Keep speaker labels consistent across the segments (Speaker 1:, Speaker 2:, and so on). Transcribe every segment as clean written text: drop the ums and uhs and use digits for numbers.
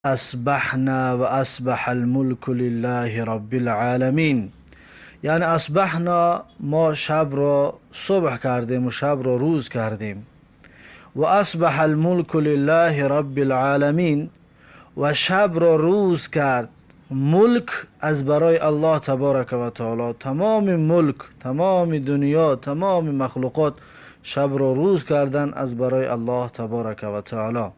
Speaker 1: أصبحنا وأصبح الملك لله رب العالمین. یعنی اصبحنا، ما شب را صبح کردیم و شب را روز کردیم. و اصبح الملک لله رب العالمین، و شب را روز کرد ملک از برای الله تبارک و تعالی. تمام ملک، تمام دنیا، تمام مخلوقات شب را روز کردن از برای الله تبارک و تعالی.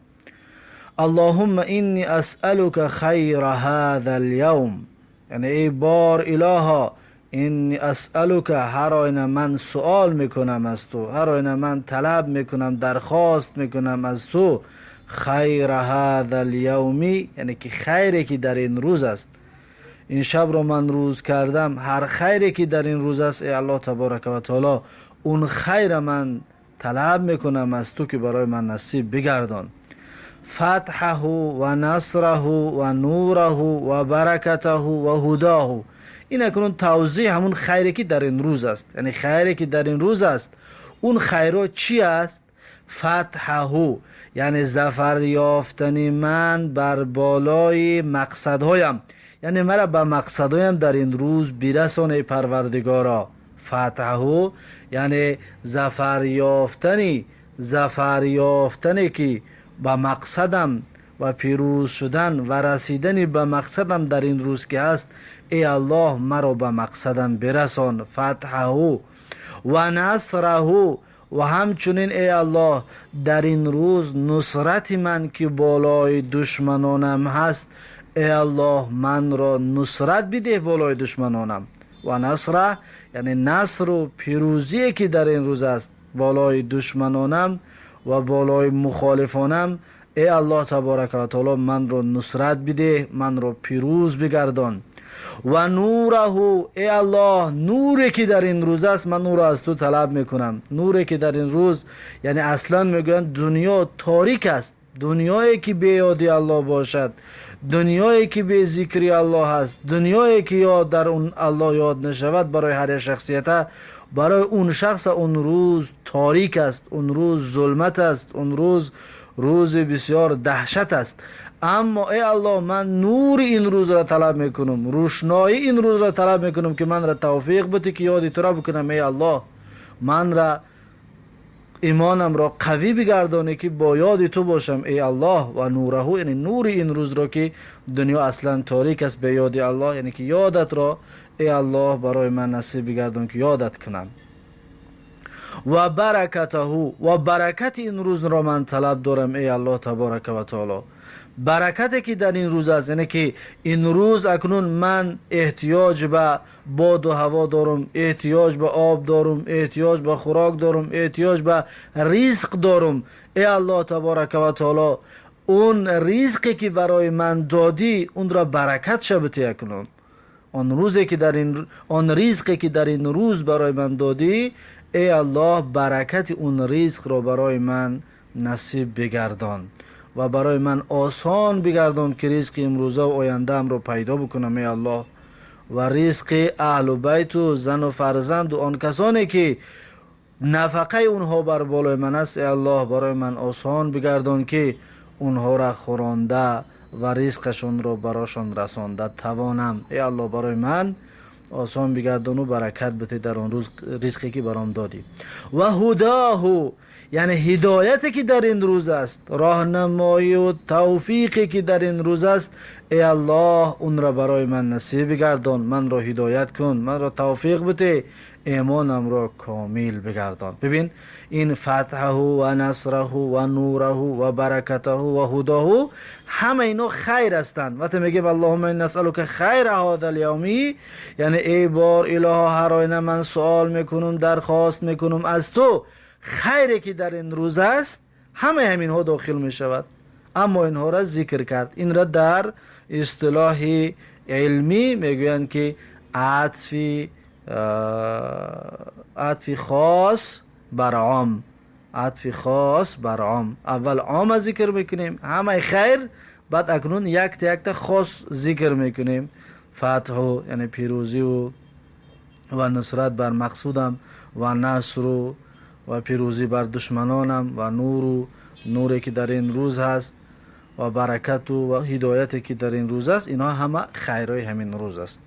Speaker 1: اللهم انی اسألك خیر هذا اليوم، یعنی ای بار الها، انی اسألك، هر آینه من سوال میکنم از تو، هر آینه من طلب میکنم، درخواست میکنم از تو، خیر هذا اليوم، یعنی که خیری که در این روز است. این شب رو من روز کردم، هر خیری که در این روز است، ای الله تبارک و تعالی، اون خیر من طلب میکنم از تو که برای من نصیب بگردان. فتحه و نصره و نوره و برکته و هداه. این اکنون توضیح همون خیری که در این روز است، یعنی خیری که در این روز است. اون خیرات چی است؟ فتحه، یعنی ظفر یافتن من بر بالای مقصدهایم، یعنی مرا به مقصدهایم در این روز برسان ای پروردگارا. فتحه یعنی ظفر یافتنی، ظفر یافتنی که به مقصدم و پیروز شدن و رسیدن به مقصدم در این روز که هست، ای الله مرا به مقصدم برسان. فتحه و نصره، و همچنین ای الله در این روز نصرت من که بالای دشمنانم هست، ای الله من را نصرت بده بالای دشمنانم. و نصره یعنی نصر و پیروزی که در این روز است بالای دشمنانم و بالای مخالفانم، ای الله تبارک و تعالی من را نصرت بده، من را پیروز بگردان. و نوره، ای الله نوری که در این روز است، من نور از تو طلب میکنم. نوری که در این روز، یعنی اصلا میگویند دنیا تاریک است، دنیایی که به یاد الله باشد، دنیایی که به ذکر الله است، دنیایی که یاد در اون الله یاد نشود، برای هر شخصیت، برای اون شخص اون روز تاریک است، اون روز ظلمت است، اون روز روز بسیار دهشت است. اما ای الله من نور این روز را طلب میکنم، روشنایی این روز را طلب میکنم که من را توفیق بده که یاد تو را بکنم. ای الله من را ایمانم را قوی بگردانی که با یاد تو باشم ای الله. و نوره، یعنی نور این روز را که دنیا اصلا تاریک است به یاد الله، یعنی که یادت را ای الله برای من نصیب بگردان که یادت کنم. و برکته، و برکت این روز را من طلب دارم ای الله تبارک و تعالی. برکتی که در این روز است، یعنی که این روز اکنون من احتیاج به باد و هوا دارم، احتیاج به آب دارم، احتیاج به خوراک دارم، احتیاج به رزق دارم. ای الله تبارک و تعالی اون رزقی که برای من دادی اون را برکت شبته اکنون. آن روزی که در این آن رزقی که در این روز برای من دادی، ای الله برکت اون رزق را برای من نصیب بگردان و برای من آسان بگردان که رزق امروزه و آینده ام را پیدا بکنم ای الله، و رزق اهل و بیت و زن و فرزند و آن کسانی که نفقه اونها بر بالای من است، ای الله برای من آسان بگردان که اونها را خورانده و رزقشون را براشان رسانده توانم. ای الله برای من آسان بگردان و برکت بده در آن روز رزقی که برام دادی. و هداه، یعنی هدایتی که در این روز است، راهنمایی و توفیقی که در این روز است، ای الله اون را برای من نصیب بگردان، من را هدایت کن، من را توفیق بده، ایمانم را کامل بگردان. ببین این فتحه و نصره و نوره و برکته و هداه، همه اینا خیر هستند. وقتی میگیم اللهم انی نسألک خیر هذا اليوم، یعنی ای بار اله هر آینه من سوال میکنم، درخواست میکنم از تو خیری که در این روز است، همه همینها داخل می شود. اما اینها را ذکر کرد. این را در اصطلاح علمی میگویند که عطف خاص بر عام، عطف خاص بر عام. اول عام ذکر میکنیم، همه خیر، بعد اکنون یک تا یک تا خاص ذکر میکنیم. فتح یعنی پیروزی و نصرت بر مقصودم و نصر و پیروزی بر دشمنانم و نور و نوری که در این روز هست و برکت و هدایتی که در این روز است، اینها همه خیرهای همین روز است.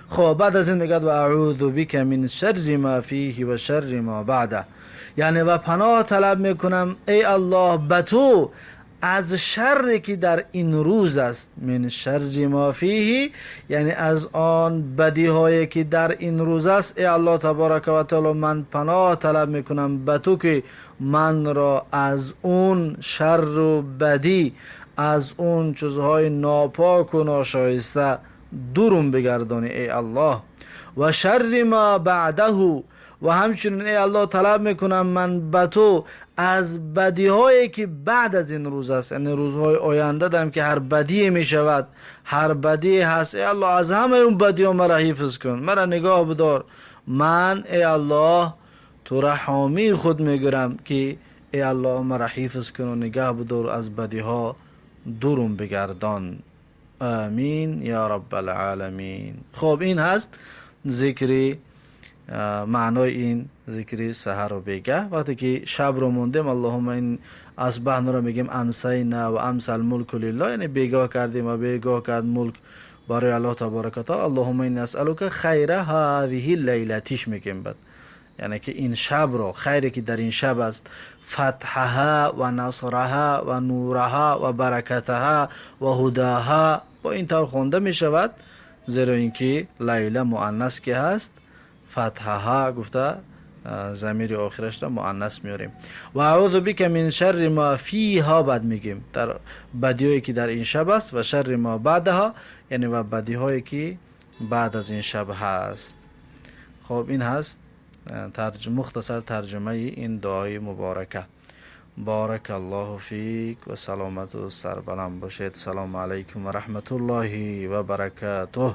Speaker 1: خب، بعد از این میگه و اعوذ بک من شر ما فیه و شر ما بعده، یعنی و پناه طلب میکنم ای الله به تو از شری که در این روز است. من شر ما فیه، یعنی از آن بدی هایی که در این روز است. ای الله تبارک و تعالی، من پناه طلب میکنم به تو که من را از اون شر و بدی، از اون چیزهای ناپاک و ناشایسته دورم بگردانی ای الله. و شر ما بعده، و همچنین ای الله طلب میکنم من به تو از بدی هایی که بعد از این روز است، یعنی روزهای آینده دم که هر بدی میشود، هر بدی هست، ای الله از همه اون بدی ها مرا حفظ کن، مرا نگاه بدار. من ای الله تو را حامی خود میگیرم که ای الله مرا حفظ کن و نگاه بدار، از بدی ها دورم بگردان. آمین یا رب العالمین. خب، این هست ذکری معنای این ذکری سحر و بیگه. وقتی که شب رو موندیم، اللهم انا اصبحنا رو میگیم، امسینا و امسی الملک لله، یعنی بیگاه کردیم و بیگاه کرد ملک برای الله تبارک و تعالی. اللهم انی اسألک خیر هذه اللیله تیش میگیم بعد، یعنی که این شب رو، خیری که در این شب است، فتحها و نصرها و نورها و برکتها و هداها، با این طور خونده می شود، زیرا اینکه لیله مؤنث که هست، فتحها گفته ضمیر آخرش را مؤنث میاریم. و اعوذ بک من شر ما فیها، بعد میگیم در بدیهایی که در این شب است، و شر ما بعدها، یعنی و بدیهایی که بعد از این شب هست. خب، این هست مختصر ترجمه این دعای مبارکه. بارک الله فیک و سلامت و سربلند باشید. سلام علیکم و رحمت الله و برکاته.